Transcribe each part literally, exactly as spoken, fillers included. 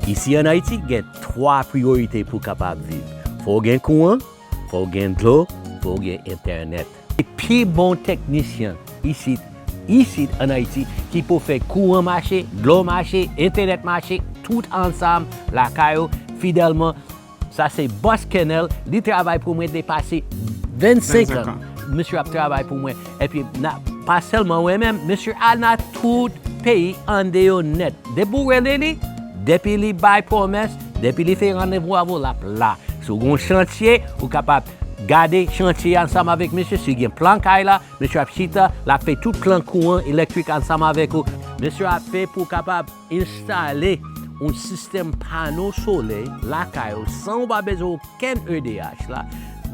Isi ann Ayiti, gen twa priyorite pou w kapab viv. Fò w gen kouran, fò w gen dlo, fò w gen entènèt. E pi bon teknisyen isit, isit ann Ayiti, ki pou fè kouran mache, dlo mache, entènèt mache, tout ansanm, lakay ou, fidèlman. Sa se Boss Kennel, li travay pou mwen depase vennsenk an. Misye ap travay pou mwen. Epi, na, pa sèlman mwen menm, misye al nan tout peyi andeyò nèt. Depi w rele li, depi li bay pwomès, depi li fè randevou avè w, l ap la. Si w gen yon chantye, ou kapab gade chantye a ansanm avèk misye. Si gen plan kay la, misye ap chita, l ap fè tout plan kouran elektrik ansanm avèk ou. Misye ap fè pou w kapab enstale yon sistèm pano solèy lakay ou san w pa bezwen okenn E D H la.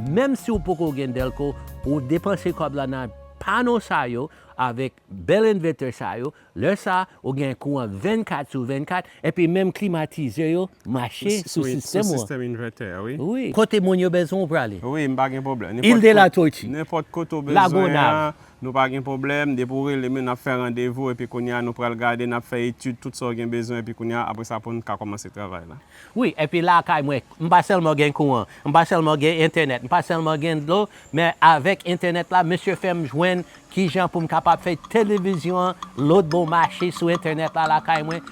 Menm si w poko gen dèlko, ou depanse kòb la nan pano sa yo avèk bèl envètè sa yo. Lè sa, ou gen kouran vennkat sou vennkat, epi menm klimatizè yo mache sou sistèm ou an. Wi. Kote moun yo bezwen w prale? Wi, m pa gen pwoblèm. Il de la Tortue. Nenpòt kote w bezwen an, nou pa gen pwoblèm. Depi w rele m, n ap fè randevou, epi kounye a, nou pral gade, n ap fè etid, tout sa w gen bezwen, epi kounye a, apre sa, pou n ka kòmanse travay la. Wi, epi lakay mwen, m pa sèlman gen kouran, m pa sèlman gen entènèt, m pa sèlman gen dlo, men avèk entènèt la, misye fè m jwenn kijan pou m kapab fè televizyon an lòt bò mache sou entènèt la lakay mwen,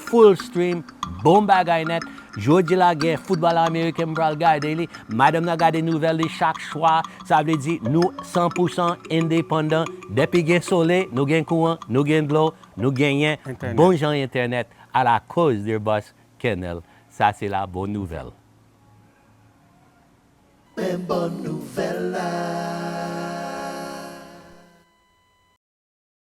full stream, bon bagay nèt. Jodi la gen foutbòl ameriken m pral gade li, madanm nan gade nouvèl li chak swa, sa vle di nou san pou san endepandan. Depi gen solèy, nou gen kouran, nou gen dlo, nou genyen bon jan entènèt à la cause de Boss Kennel. Sa se la bon nouvèl. Men bon nouvèl la.